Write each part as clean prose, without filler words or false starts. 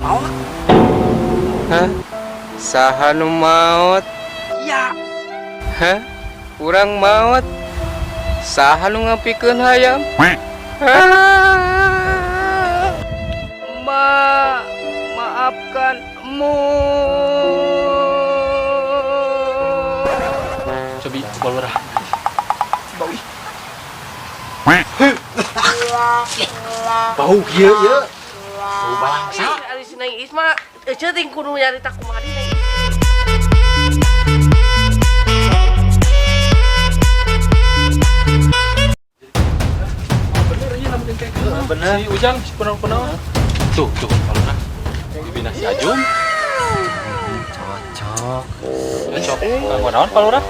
Maot. Hah? Saha nu maot? Iya. Hah? Urang maot? Saha nu ngapikeun hayam? Ah! Ma, maafkan mu. Cobi balurah. Bau ih. Bau kieu ieu. Bau balangsa. Ari si Neng Isma, ece ting kudu nyarita kumaha di Neng. Bener iya lamun kayak gitu. Bener. Si Ujang si kunaon-kunaon. Tuh, tuh balurah. Dibina si Ajum. Cocok. Cocok. Kanggo naon palurah?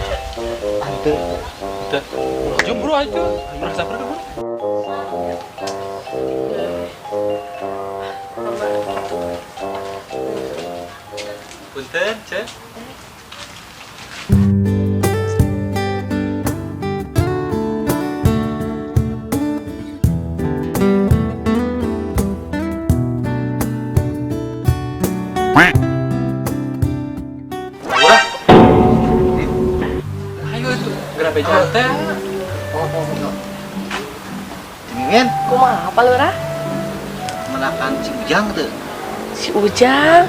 Henteu. Teu. Ajum bro aja. Pernah samper ke bro? Punten, Cek. Lurah. Ayo itu, geura beja teh. Oh, oh, oh. Mimin, Kumaha Pak Lurah? menakan si Ujang teu. Si Ujang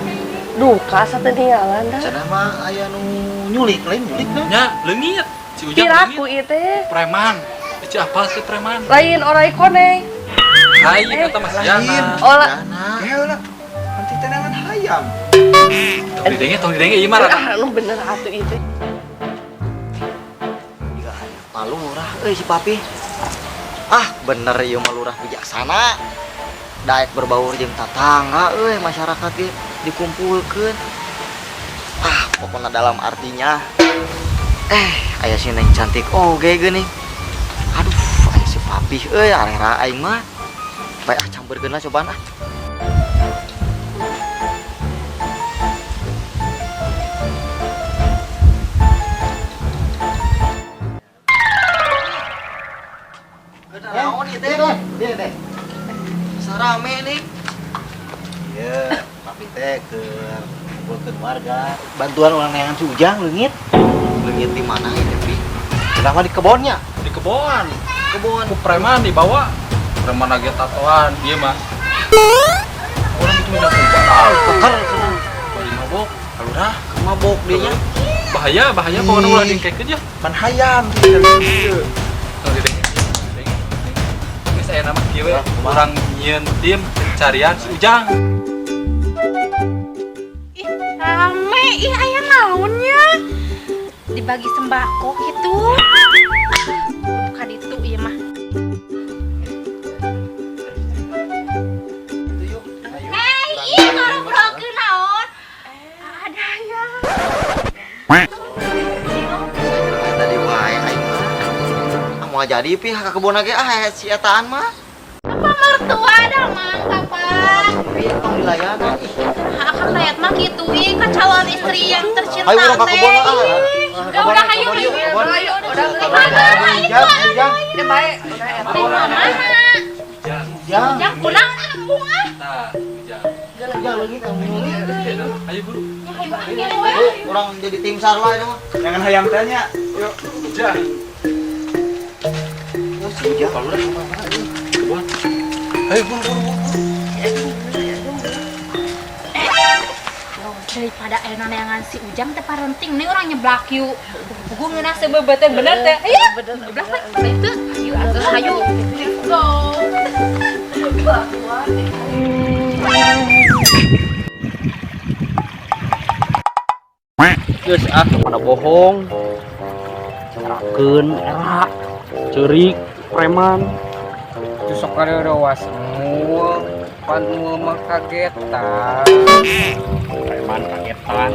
duka sateningalan dah. Cenah mah aya nu nyulik, lain nyulik nah. Nya, leungit. Si Ujang Piraku leungit. ieu teh. Preman. Ece apa sih preman? Lain orai koneng. Hai, kata Mas Yana. Oh, lah. Yana. Lah, nanti tenangan hayam. Tong didenge ieu mah rada. Ah, lu bener atuh ieu teh. Jika aya palurah euy si papi. Ah, bener ieu mah lurah bijaksana. Daek berbaur jeung tatangga euy masyarakat ge dikumpulkeun. Ah, pokokna dalam artinya aya si Neng cantik oge geuning. Aduh, aya si papi euy arera aing mah. Bae ah campeurkeun lah cobaan ah. Naon ieu teh? Dia teh. Sarame nih. Iya, papi teh ke kumpulkeun warga. Bantuan orang neangan si Ujang leungit. Leungit di mana ieu Pi? Cenah mah di kebonnya. Di kebon. Kebon. Ku preman dibawa. Preman lagi tatoan dia mah. Orang itu udah kumpul. Keker cenah. Bari mabok, kalurah. Mabok dia nya. Bahaya, bahaya pokoknya ulah dingkekeun ya. Pan hayam kieu. Tong didenge. Didenge. Geus aya nama kieu we. Urang nyieun tim pencarian si Ujang. Ih, rame, ih aya naonnya? Dibagi sembako gitu. Bukan itu ieu mah. Hei, ih ngobrolkeun naon? Ada ya. Tadi wae aing mah. Ah moal jadi pi ka kebon ge ah si etaan mah. Apa mertua dah mang kapan? Pi tong dilayanan ih. Akan layat mah gitu ih ka calon istri yang tercinta Ayo urang ka teh. kebon ah. Ih, Udah udah hayu Kebon yuk, hayu. kebon. Ayo Udah, udah. udah. Mana itu Ujang, Ujang. Ya bae, udah eta. Di mana? Ujang. Ujang. Yang kurang embung ah. Tah, Ujang. Ujang leungit embung leungit. Ayo buru. Ya hayu ah kieu we. Yuk, urang jadi tim SAR lah itu mah. Jangan hayam teh nya. Yuk. Ujang. Oh, si Ujang. Kalurah. Kebon. Ayo buru buru buru. Daripada ayeuna neangan si Ujang teh parenting nih orang nyeblak yuk. Pugu ngeunah sebebeuteuh bener teh. Ayo, Bener, nyeblak we. Itu ayo atuh hayu. Let's go. Kelakuan. Geus ah, pada bohong. Cerakeun era, ceurik, preman. Itu sok rewas mul, pan mul mah kagetan. Preman kagetan.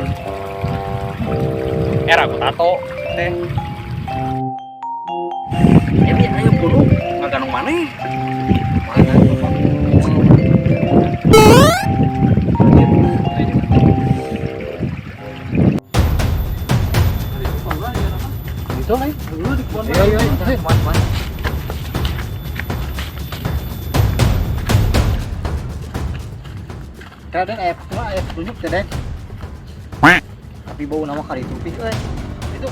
Era ku tato teh. Ini ayo buru ngaganong maneh. Mana tuh Pak? Itu lain dulu di kebon. Iya, iya, iya. Man, man. Ada, aya cuma aya petunjuk teh Den. Tapi bau nama kari tupih euy. Itu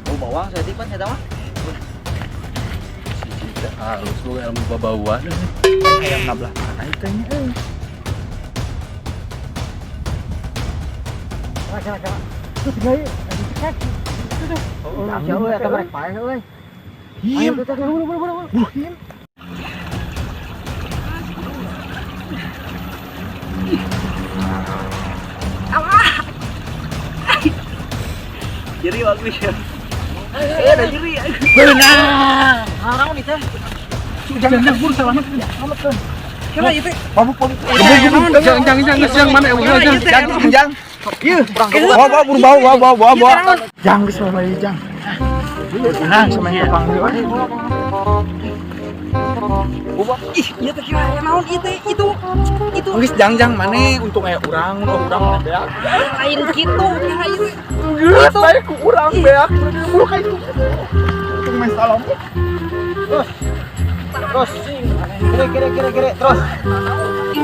bau bawang saya pan eta mah. Si teh halus boga ilmu babauan. Hayang kabelah mana itu nya euy. Kira-kira. Itu tinggal ada cekak. Itu tuh. Oh, eta merek paeh euy. Him. Buru buru buru. Him. Jeri bagus ya. Ada jeri. Benar. Harang nih teh. Jangan buru selamat. Selamat tuh. Kira ieu teh. Babu polisi. Jangan jangan siang mana jangan jangan jangan. Ieu, Bawa bawa buru bawa bawa bawa bawa. Jang geus bae jang. Nah, sama yang panggil. Ih, ieu teh kira naon ieu teh itu. Itu. Geus jang-jang maneh untung aya urang, oh urang beak. Lain kitu, kira ieu. Geus bae ku urang beak. Buru ka itu. Untung meh salam. Terus. Terus. Kiri kiri kiri kiri terus.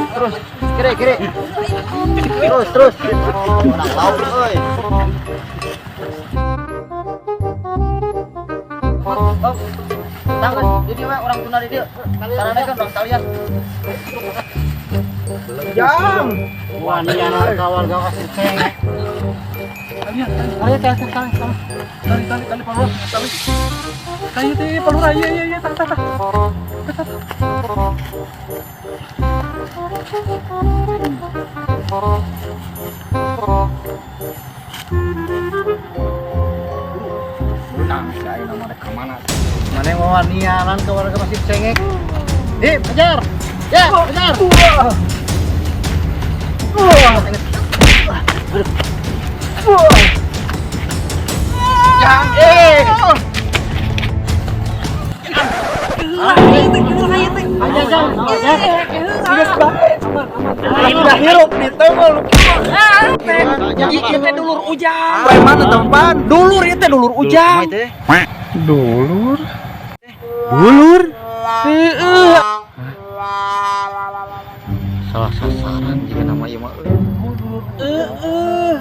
Terus. Kiri kiri. Terus terus. Menang laut euy. Tangan, jadi we orang tuna di dieu. Sarana kan urang talian. Jang. Wanian warga kasih cengek. Ayo teh teh tali tali tali tali palura tali. Tali teh palura iya iya iya tah tah tah. Menang si ayeuna mah rek ka mana? Mana mau wanianan ke warga masih cengek. Hip, kejar. Ya, kejar. Jang eh. Aja, Jang. Aja. Geus bae. Udah hirup di teh mah lu. Ieu teh dulur Ujang. Preman tempan. Dulur ieu teh dulur Ujang. Dulur. Dulur. Heeh. Salah sasaran jika nama ieu mah. Heeh.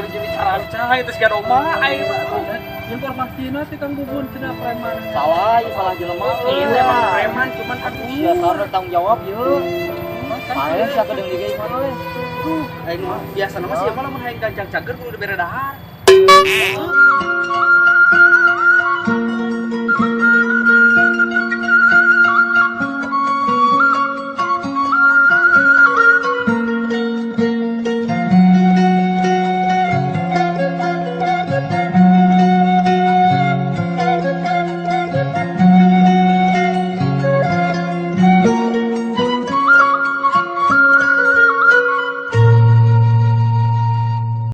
Jadi carancai terus gak domba aing mah. Informasina sih Kang Bubun cenah preman. Salah, ieu salah jelema. Iya emang preman cuman aku Sia salah tanggung jawab ieu. Paeh sia kedeung deui mah euy. Aing mah biasa nama sih mah lamun hayang gancang cager kudu dibere dahar.